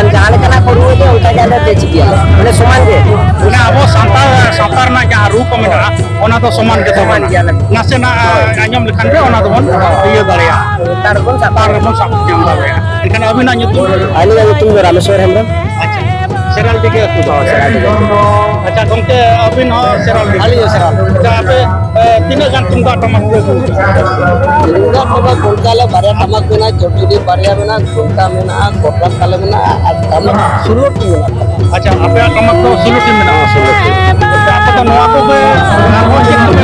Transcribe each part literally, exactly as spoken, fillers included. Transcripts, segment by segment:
ᱡᱟᱦᱟᱸ ᱞᱮᱠᱟᱱᱟᱜ ᱠᱚ ᱨᱩ ᱮᱫᱟ, ᱚᱱᱠᱟ ᱜᱮ ᱟᱞᱮ ᱯᱮ ᱪᱤᱠᱟᱹᱭᱟ, ᱢᱟᱱᱮ ᱥᱚᱢᱟᱱ ᱜᱮ᱾ ᱢᱟᱱᱮ ᱟᱵᱚ ᱥᱟᱱᱛᱟᱲ ᱥᱟᱶᱛᱟ ᱨᱮᱱᱟᱜ ᱡᱟᱦᱟᱸ ᱨᱩ ᱠᱚ ᱢᱮᱱᱟᱜᱼᱟ, ᱚᱱᱟ ᱫᱚ ᱥᱚᱢᱟᱱ ᱜᱮ ᱥᱚᱢᱟᱱ ᱛᱟᱵᱚᱱᱟ᱾ ᱜᱮᱭᱟ ᱞᱮ᱾ ᱱᱟᱥᱮᱱᱟᱜ, ᱦᱳᱭ᱾ ᱟᱸᱡᱚᱢ ᱞᱮᱠᱷᱟᱱ ᱜᱮ ᱚᱱᱟ ᱫᱚᱵᱚᱱ ᱤᱭᱟᱹ ᱫᱟᱲᱮᱭᱟᱜᱼᱟ᱾ ᱛᱟᱲ ᱨᱮᱵᱚᱱ ᱥᱟᱵ ᱛᱟᱲ ᱨᱮᱵᱚᱱ ᱥᱟᱵ ᱧᱟᱢ ᱫᱟᱲᱮᱭᱟᱜᱼᱟ᱾ ᱮᱱᱠᱷᱟᱱ ᱟᱹᱵᱤᱱᱟᱜ ᱧᱩᱛᱩᱢ? ᱟᱹᱞᱤᱧᱟᱜ ᱧᱩᱛᱩᱢ ᱫᱚ ᱨᱟᱢᱮᱥᱣᱚᱨ ᱦᱮᱢᱵᱨᱚᱢ᱾ ᱟᱪᱪᱷᱟ, ᱥᱮᱨᱟᱞᱰᱤ ᱜᱮ ᱟᱹᱛᱩ ᱫᱚ? ᱦᱳᱭ, ᱥᱮᱨᱟᱞᱰᱤ ᱜᱮ ᱟᱹᱛᱩ᱾ ᱟᱪᱪᱷᱟ, ᱜᱚᱢᱠᱮ, ᱟᱹᱵᱤᱱ ᱦᱚᱸ ᱥᱮᱨᱟᱞᱰᱤ? ᱟᱹᱞᱤᱧ ᱦᱚᱸ ᱥᱮᱨᱟᱞᱰᱤ᱾ ᱟᱪᱪᱷᱟ, ᱟᱯᱮ, ᱮ, ᱛᱤᱱᱟᱹᱜ ᱜᱟᱱ ᱛᱩᱢᱫᱟᱜ ᱴᱟᱢᱟᱠ ᱯᱮ ᱟᱹᱜᱩ ᱠᱟᱜᱼᱟ? ᱛᱩᱢᱫᱟᱜ ᱴᱟᱢᱟᱠ ᱚᱱᱠᱟ ᱞᱮ ᱵᱟᱨᱭᱟ ᱴᱟᱢᱟᱠ ᱢᱮᱱᱟᱜᱼᱟ, ᱪᱚᱴᱤᱰᱤ ᱵᱟᱨᱭᱟ ᱢᱮᱱᱟᱜᱼᱟ, ᱜᱷᱚᱱᱴᱟ ᱢᱮᱱᱟᱜᱼᱟ, ᱠᱚᱨᱛᱟᱞ ᱛᱟᱞᱮ ᱢᱮᱱᱟᱜᱼᱟ, ᱟᱨ ᱴᱟᱢᱟᱠ ᱥᱳᱞᱳ ᱴᱤ ᱢᱮᱱᱟᱜᱼᱟ᱾ ᱟᱪᱪᱷᱟ, ᱟᱯᱮᱭᱟᱜ ᱴᱟᱢᱟᱠ ᱫᱚ ᱥᱳᱞᱳ ᱴᱤ ᱢᱮᱱᱟᱜᱼᱟ? ᱥᱳᱞᱳ ᱴᱤ᱾ ᱟᱪᱪᱷᱟ, ᱟᱯᱮ ᱫᱚ ᱱᱚᱣᱟ ᱠᱚᱜᱮ ᱟᱨᱦᱚᱸ ᱪᱮᱫ ᱠᱚᱯᱮ?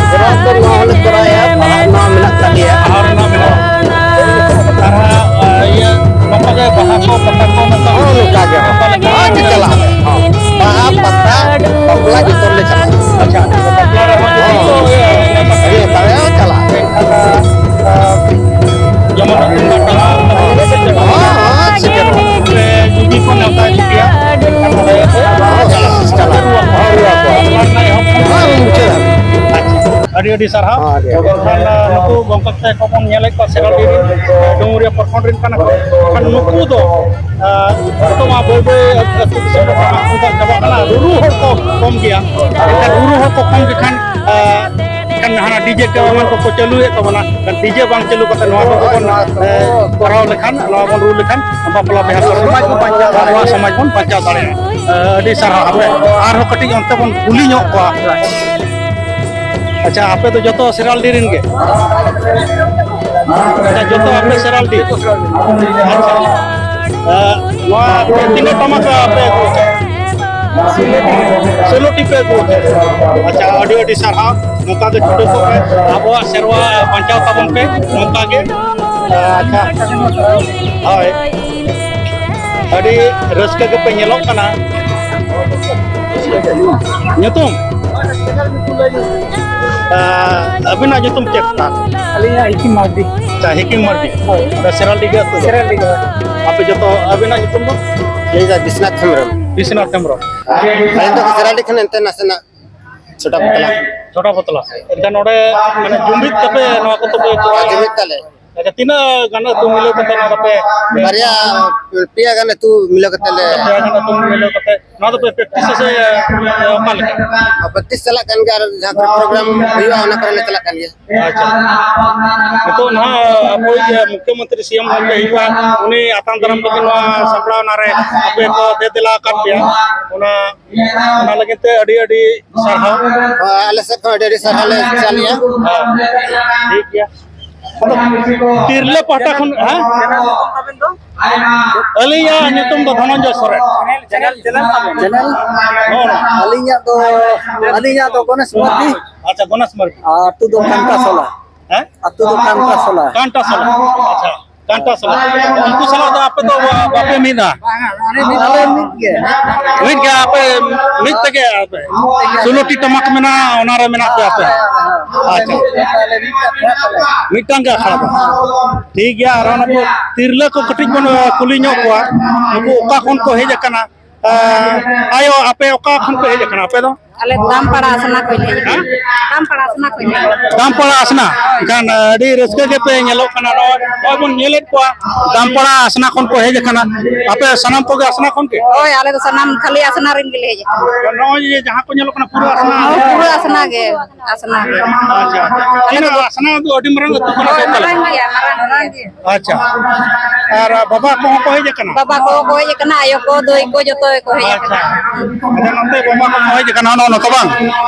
ᱥᱮᱨᱟᱞᱰᱤ ᱫᱚ ᱱᱚᱣᱟ ᱦᱚᱸᱞᱮ ᱠᱚᱨᱟᱣᱮᱫᱼᱟ, ᱵᱟᱦᱟ ᱱᱚᱣᱟ ᱢᱮᱱᱟᱜ ᱛᱟᱞᱮᱭᱟ᱾ ᱟᱨ ᱱᱚᱣᱟ ᱢᱮᱱᱟᱜᱼᱟ᱾ ᱟᱨ, ᱟ, ᱤᱭᱟᱹ, ᱱᱚᱝᱠᱟ ᱜᱮ ᱵᱟᱦᱟ ᱠᱚ, ᱯᱟᱛᱟ ᱠᱚ, ᱱᱚᱝᱠᱟ ᱦᱚᱸ ᱱᱚᱝᱠᱟ ᱜᱮ᱾ ᱚᱠᱟ ᱞᱮᱠᱟ? ᱦᱳᱭ, ᱪᱟᱞᱟᱜ᱾ ᱦᱚᱸ᱾ ᱵᱟᱦᱟ, ᱯᱟᱛᱟ, ᱵᱟᱯᱞᱟ ᱡᱚᱛᱚ ᱨᱮᱞᱮ ᱪᱟᱞᱟᱜᱼᱟ᱾ ᱟᱪᱪᱷᱟ, ᱵᱟᱯᱞᱟ ᱨᱮᱦᱚᱸ ᱡᱩᱫᱤ ᱦᱚᱸ᱾ ᱠᱚ, ᱤᱭᱟᱹ, ᱱᱚᱝᱠᱟ ᱦᱮᱸ, ᱛᱟᱦᱞᱮ ᱦᱚᱸ ᱪᱟᱞᱟᱜ᱾ ᱮᱱᱠᱷᱟᱱ, ᱟ, ᱟ, ᱡᱮᱢᱚᱱ ᱛᱩᱢᱫᱟᱜ ᱴᱟᱢᱟᱠ, ᱦᱚᱸ, ᱦᱚᱸ, ᱥᱮᱴᱮᱨᱚᱜᱼᱟ᱾ ᱥᱮ ᱡᱩᱫᱤ ᱠᱚ ᱱᱮᱣᱛᱟ ᱤᱫᱤ ᱯᱮᱭᱟ, ᱮᱱᱠᱷᱟᱱ ᱱᱚᱰᱮ ᱪᱟᱞᱟᱜ᱾ ᱦᱚᱸ, ᱪᱟᱞᱟᱜ᱾ ᱦᱚᱸ, ᱨᱩᱣᱟᱹᱲ ᱠᱚᱣᱟ᱾ ᱵᱟᱯᱞᱟ ᱨᱮᱱᱟᱜ ᱮᱦᱚᱵ ᱠᱷᱚᱱ ᱦᱚᱸ, ᱢᱩᱪᱟᱹᱫ ᱫᱷᱟᱹᱵᱤᱡ᱾ ᱟᱪᱪᱷᱟ, ᱟᱹᱰᱤ ᱟᱹᱰᱤ ᱥᱟᱨᱦᱟᱣ᱾ ᱦᱚᱸ, ᱟᱹᱰᱤ ᱟᱹᱰᱤ᱾ ᱮᱱᱠᱷᱟᱱ, ᱟ, ᱱᱩᱠᱩ ᱜᱚᱢᱠᱮ ᱛᱟᱠᱚ ᱵᱚᱱ ᱧᱮᱞᱮᱫ ᱠᱚᱣᱟ, ᱥᱮᱨᱟᱞᱰᱤ ᱨᱮᱱ, ᱰᱩᱢᱩᱨᱤᱭᱟᱹ ᱯᱨᱚᱠᱷᱚᱸᱰ ᱨᱮᱱ ᱠᱟᱱᱟ ᱠᱚ᱾ ᱮᱱᱠᱷᱟᱱ ᱱᱩᱠᱩ ᱫᱚ, ᱟ, ᱱᱤᱛᱚᱜ ᱢᱟ ᱵᱟᱹᱭ ᱵᱟᱹᱭ ᱟᱹᱛᱩ ᱫᱤᱥᱚᱢ ᱨᱮ ᱴᱟᱢᱟᱠ ᱛᱩᱢᱫᱟᱜ ᱪᱟᱵᱟᱜ ᱠᱟᱱᱟ, ᱨᱩᱨᱩ ᱦᱚᱲ ᱠᱚ ᱠᱚᱢ ᱜᱮᱭᱟ᱾ ᱮᱱᱠᱷᱟᱱ ᱨᱩᱨᱩ ᱦᱚᱲ ᱠᱚ ᱠᱚᱢ ᱜᱮᱠᱷᱟᱱ, ᱟ, ᱮᱱᱠᱷᱟᱱ ᱦᱟᱱᱟ ᱰᱤᱡᱮ ᱠᱚ ᱮᱢᱟᱱ ᱠᱚᱠᱚ ᱪᱟᱹᱞᱩᱭᱮᱫ ᱛᱟᱵᱚᱱᱟ᱾ ᱮᱱᱠᱷᱟᱱ ᱰᱤᱡᱮ ᱵᱟᱝ ᱪᱟᱹᱞᱩ ᱠᱟᱛᱮ ᱱᱚᱣᱟ ᱠᱚ ᱵᱚᱱ, ᱮ, ᱠᱚᱨᱟᱣ ᱞᱮᱠᱷᱟᱱ, ᱱᱚᱣᱟ ᱵᱚᱱ ᱨᱩ ᱞᱮᱠᱷᱟᱱ ᱵᱟᱯᱞᱟ ᱵᱤᱦᱟᱹ ᱠᱚᱨᱮ ᱥᱚᱢᱟᱡᱽ ᱵᱚᱱ ᱵᱟᱧᱪᱟᱣ ᱫᱟᱲᱮᱭᱟᱜᱼᱟ᱾ ᱟᱵᱚᱣᱟᱜ ᱥᱚᱢᱟᱡᱽ ᱵᱚᱱ ᱵᱟᱧᱪᱟᱣ ᱫᱟᱲᱮᱭᱟᱜᱼᱟ᱾ ᱮ, ᱟᱹᱰᱤ ᱥᱟᱨᱦᱟᱣ᱾ ᱦᱟᱯᱮ ᱟᱨᱦᱚᱸ ᱠᱟᱹᱴᱤᱡ ᱚᱱᱛᱮ ᱵᱚᱱ ᱠᱩᱞᱤ ᱧᱚᱜ ᱠᱚᱣᱟ᱾ ᱟᱪᱪᱷᱟ, ᱟᱯᱮ ᱫᱚ ᱡᱚᱛᱚ ᱥᱮᱨᱟᱞᱰᱤ ᱨᱮᱱ ᱜᱮ? ᱟᱪᱪᱷᱟ, ᱡᱚᱛᱚ ᱟᱯᱮ ᱥᱮᱨᱟᱞᱰᱤ? ᱟᱪᱪᱷᱟ᱾ ᱮ, ᱱᱚᱣᱟ ᱛᱤᱱᱟᱹᱜ ᱴᱟᱢᱟᱠ ᱯᱮ ᱟᱹᱜᱩ ᱟᱠᱟᱫᱟ? ᱥᱳᱞᱳ ᱴᱤ ᱯᱮ ᱟᱹᱜᱩ ᱟᱠᱟᱫᱟ᱾ ᱟᱪᱪᱷᱟ, ᱟᱹᱰᱤ ᱟᱹᱰᱤ ᱥᱟᱨᱦᱟᱣ᱾ ᱱᱚᱝᱠᱟ ᱜᱮ ᱪᱷᱩᱴᱟᱹᱣ ᱠᱚᱜ ᱯᱮ, ᱟᱵᱚᱣᱟᱜ ᱥᱮᱨᱣᱟ ᱵᱟᱧᱪᱟᱣ ᱛᱟᱵᱚᱱ ᱯᱮ ᱱᱚᱝᱠᱟ ᱜᱮ᱾ ᱟᱪᱪᱷᱟ, ᱦᱳᱭ, ᱟᱹᱰᱤ ᱨᱟᱹᱥᱠᱟᱹ ᱜᱮᱯᱮ ᱧᱮᱞᱚᱜ ᱠᱟᱱᱟ᱾ ᱧᱩᱛᱩᱢ? ᱟ, ᱟᱹᱵᱤᱱᱟᱜ ᱧᱩᱛᱩᱢ ᱪᱮᱫ ᱠᱟᱱᱟ? ᱟᱹᱞᱤᱧᱟᱜ ᱦᱤᱠᱤᱢ ᱢᱟᱨᱰᱤ᱾ ᱟᱪᱪᱷᱟ, ᱦᱤᱠᱤᱢ ᱢᱟᱨᱰᱤ᱾ ᱦᱳᱭ᱾ ᱚᱸᱰᱮ ᱥᱮᱨᱟᱞᱰᱤ ᱜᱮ ᱟᱹᱛᱩ ᱫᱚ? ᱥᱮᱨᱟᱞᱰᱤ ᱜᱮ᱾ ᱟᱯᱮ ᱡᱚᱛᱚ, ᱟᱹᱵᱤᱱᱟᱜ ᱧᱩᱛᱩᱢ ᱫᱚ? ᱤᱧ ᱫᱚ ᱵᱤᱥᱱᱟᱛᱷ ᱦᱮᱢᱵᱨᱚᱢ᱾ ᱵᱤᱥᱱᱟᱛᱷ ᱦᱮᱢᱵᱨᱚᱢ᱾ ᱟᱹᱞᱤᱧ ᱫᱚ ᱥᱮᱨᱟᱞᱰᱤ ᱠᱷᱚᱱ ᱮᱱᱛᱮ ᱱᱟᱥᱮᱱᱟᱜ ᱪᱷᱳᱴᱟ ᱯᱟᱛᱞᱟ᱾ ᱪᱷᱳᱴᱟ ᱯᱟᱛᱞᱟ᱾ ᱮᱱᱠᱷᱟᱱ ᱱᱚᱰᱮ ᱢᱟᱱᱮ ᱡᱩᱢᱤᱫ ᱛᱟᱯᱮ ᱱᱚᱣᱟ ᱠᱚ ᱛᱚᱵᱮ? ᱡᱩᱢᱤᱫ ᱛᱟᱞᱮ᱾ ᱟᱪᱪᱷᱟ, ᱛᱤᱱᱟᱹᱜ ᱜᱟᱱ ᱟᱹᱛᱩ ᱢᱤᱞᱟᱹᱣ ᱠᱟᱛᱮ ᱱᱚᱣᱟ ᱫᱚᱯᱮ? ᱵᱟᱨᱭᱟ, ᱯᱮᱭᱟ ᱜᱟᱱ ᱟᱹᱛᱩ ᱢᱤᱞᱟᱹᱣ ᱠᱟᱛᱮ ᱞᱮ᱾ ᱯᱮᱭᱟ ᱜᱟᱱ ᱟᱹᱛᱩ ᱢᱤᱞᱟᱹᱣ ᱠᱟᱛᱮ ᱱᱚᱣᱟ ᱫᱚᱯᱮ ᱯᱨᱮᱠᱴᱤᱥᱟ ᱥᱮ, ᱮ, ᱚᱠᱟ ᱞᱮᱠᱟ? ᱯᱨᱮᱠᱴᱤᱥ ᱪᱟᱞᱟᱜ ᱠᱟᱱ ᱜᱮᱭᱟ, ᱟᱨ ᱡᱟᱦᱟᱸ ᱠᱚᱨᱮ ᱯᱨᱳᱜᱨᱟᱢ ᱦᱩᱭᱩᱜᱼᱟ, ᱚᱱᱟ ᱠᱚᱨᱮ ᱞᱮ ᱪᱟᱞᱟᱜ ᱠᱟᱱ ᱜᱮᱭᱟ᱾ ᱟᱪᱪᱷᱟ, ᱱᱤᱛᱚᱜ ᱱᱟᱦᱟᱜ ᱟᱵᱚᱭᱤᱡ ᱢᱩᱠᱷᱭᱚᱢᱚᱱᱛᱨᱤ ᱥᱤ ᱮᱢ ᱜᱚᱢᱠᱮ ᱦᱤᱡᱩᱜᱼᱟ, ᱩᱱᱤ ᱟᱛᱟᱝ ᱫᱟᱨᱟᱢ ᱞᱟᱹᱜᱤᱫ ᱱᱚᱣᱟ ᱥᱟᱯᱲᱟᱣ ᱚᱱᱟᱨᱮ ᱟᱯᱮ ᱠᱚ ᱫᱮ ᱫᱮᱞᱟ ᱟᱠᱟᱫ ᱯᱮᱭᱟ, ᱚᱱᱟ, ᱚᱱᱟ ᱞᱟᱹᱜᱤᱫ ᱛᱮ ᱟᱹᱰᱤ ᱟᱹᱰᱤ ᱥᱟᱨᱦᱟᱣ᱾ ᱦᱳᱭ, ᱟᱞᱮ ᱥᱮᱫ ᱠᱷᱚᱱ ᱟᱹᱰᱤ ᱟᱹᱰᱤ ᱥᱟᱨᱦᱟᱣ ᱞᱮ ᱪᱟᱞᱮᱜᱼᱟ᱾ ᱦᱮᱸ, ᱴᱷᱤᱠ ᱜᱮᱭᱟ᱾ ᱛᱤᱨᱞᱟᱹ ᱯᱟᱦᱴᱟ ᱠᱷᱚᱱ, ᱦᱮᱸ? ᱟᱹᱞᱤᱧᱟᱜ ᱧᱩᱛᱩᱢ ᱫᱚ ᱫᱷᱚᱱᱚᱱᱡᱚᱭ ᱥᱚᱨᱮᱱ᱾ ᱪᱮᱱᱮᱞ, ᱪᱮᱱᱮᱞ ᱛᱟᱵᱚᱱ᱾ ᱪᱮᱱᱮᱞ? ᱦᱚᱸ᱾ ᱟᱹᱞᱤᱧᱟᱜ ᱫᱚ, ᱟᱹᱞᱤᱧᱟᱜ ᱫᱚ ᱜᱚᱱᱮᱥ ᱢᱟᱨᱰᱤ᱾ ᱟᱪᱪᱷᱟ, ᱜᱚᱱᱮᱥ ᱢᱟᱨᱰᱤ᱾ ᱟᱹᱛᱩ ᱫᱚ ᱠᱟᱱᱴᱟᱥᱚᱞᱟ᱾ ᱦᱮᱸ? ᱟᱹᱛᱩ ᱫᱚ ᱠᱟᱱᱴᱟᱥᱚᱞᱟ᱾ ᱠᱟᱱᱴᱟᱥᱚᱞᱟ᱾ ᱟᱪᱪᱷᱟ, ᱠᱟᱱᱴᱟᱥᱚᱞᱟ᱾ ᱩᱱᱠᱩ ᱥᱟᱞᱟᱜ ᱫᱚ ᱟᱯᱮ ᱫᱚ ᱵᱟ-, ᱵᱟᱯᱮ ᱢᱤᱫᱟ? ᱟᱞᱮ ᱢᱤᱫ ᱜᱮ᱾ ᱢᱤᱫ ᱜᱮ ᱟᱯᱮ, ᱢᱤᱫ ᱛᱮᱜᱮ ᱟᱯᱮ? ᱥᱳᱞᱳ ᱴᱤ ᱴᱟᱢᱟᱠ ᱢᱮᱱᱟᱜᱼᱟ, ᱚᱱᱟᱨᱮ ᱢᱮᱱᱟᱜ ᱯᱮᱭᱟ ᱟᱯᱮ? ᱟᱪᱪᱷᱟ᱾ ᱢᱤᱫ ᱜᱮ ᱟᱠᱷᱲᱟ ᱛᱟᱞᱮ᱾ ᱢᱤᱫᱴᱟᱝ ᱜᱮ ᱟᱠᱷᱲᱟ ᱫᱚ᱾ ᱴᱷᱤᱠ ᱜᱮᱭᱟ, ᱟᱨ ᱚᱱᱟ ᱠᱚ ᱛᱤᱨᱞᱟᱹ ᱠᱚ ᱠᱟᱹᱴᱤᱡ ᱵᱚᱱ, ᱟ, ᱠᱩᱞᱤ ᱧᱚᱜ ᱠᱚᱣᱟ, ᱱᱩᱠᱩ ᱚᱠᱟ ᱠᱷᱚᱱ ᱠᱚ ᱦᱮᱡ ᱟᱠᱟᱱᱟ? ᱟ, ᱟᱭᱳ, ᱟᱯᱮ ᱚᱠᱟ ᱠᱷᱚᱱ ᱯᱮ ᱦᱮᱡ ᱟᱠᱟᱱᱟ ᱟᱯᱮ ᱫᱚ? ᱟᱞᱮ ᱫᱟᱢᱯᱟᱲᱟ ᱟᱥᱱᱟ ᱠᱷᱚᱱ ᱞᱮ ᱦᱮᱡ ᱟᱠᱟᱱᱟ᱾ ᱦᱮᱸ? ᱫᱟᱢᱯᱟᱲᱟ ᱟᱥᱱᱟ ᱠᱷᱚᱱ ᱞᱮ ᱦᱮᱡ ᱟᱠᱟᱱᱟ᱾ ᱫᱟᱢᱯᱟᱲᱟ ᱟᱥᱱᱟ᱾ ᱮᱱᱠᱷᱟᱱ ᱟᱹᱰᱤ ᱨᱟᱹᱥᱠᱟᱹ ᱜᱮᱯᱮ ᱧᱮᱞᱚᱜ ᱠᱟᱱᱟ᱾ ᱱᱚᱜᱼᱚᱭ, ᱱᱚᱜᱼᱚᱭ ᱵᱚᱱ ᱧᱮᱞᱮᱫ ᱠᱚᱣᱟ, ᱫᱟᱢᱯᱟᱲᱟ ᱟᱥᱱᱟ ᱠᱷᱚᱱ ᱠᱚ ᱦᱮᱡ ᱟᱠᱟᱱᱟ᱾ ᱟᱯᱮ ᱥᱟᱱᱟᱢ ᱠᱚᱜᱮ ᱟᱥᱱᱟ ᱠᱷᱚᱱ ᱜᱮ? ᱦᱳᱭ, ᱟᱞᱮ ᱫᱚ ᱥᱟᱱᱟᱢ ᱠᱷᱟᱹᱞᱤ ᱟᱥᱱᱟ ᱨᱮᱱ ᱜᱮᱞᱮ ᱦᱮᱡ ᱟᱠᱟᱱᱟ᱾ ᱱᱚᱜᱼᱚᱭ ᱡᱮ ᱡᱟᱦᱟᱸ ᱠᱚ ᱧᱮᱞᱚᱜ ᱠᱟᱱᱟ, ᱯᱩᱨᱟᱹ ᱟᱥᱱᱟ? ᱦᱳᱭ, ᱯᱩᱨᱟᱹ ᱟᱥᱱᱟ ᱜᱮ, ᱟᱥᱱᱟ ᱜᱮ᱾ ᱟᱪᱪᱷᱟ᱾ ᱟᱞᱮ ᱫᱚ ᱛᱤᱱᱟᱹᱜ ᱟᱥᱱᱟ ᱫᱚ ᱟᱹᱰᱤ ᱢᱟᱨᱟᱝ ᱟᱹᱛᱩ ᱠᱟᱱᱟ ᱥᱮ ᱦᱳᱭ, ᱚᱠᱟ ᱞᱮᱠᱟ? ᱢᱟᱨᱟᱝ ᱜᱮᱭᱟ, ᱢᱟᱨᱟᱝ ᱜᱮᱭᱟ᱾ ᱟᱪᱪᱷᱟ᱾ ᱟᱨ ᱵᱟᱵᱟ ᱠᱚᱦᱚᱸ ᱠᱚ ᱦᱮᱡ ᱟᱠᱟᱱᱟ? ᱵᱟᱵᱟ ᱠᱚᱦᱚᱸ ᱠᱚ ᱦᱮᱡ ᱟᱠᱟᱱᱟ, ᱟᱭᱳ ᱠᱚ, ᱫᱟᱹᱭ ᱠᱚ, ᱡᱚᱛᱚ ᱜᱮᱠᱚ ᱦᱮᱡ ᱟᱪᱪᱷᱟ᱾ ᱟᱠᱟᱱᱟ᱾ ᱟᱪᱪᱷᱟ, ᱱᱚᱛᱮ ᱵᱟᱵᱟ ᱠᱚᱠᱚ ᱦᱮᱡ ᱟᱠᱟᱱᱟ, ᱱᱚᱜᱼᱚ ᱱᱚᱛᱮ ᱵᱟᱝ?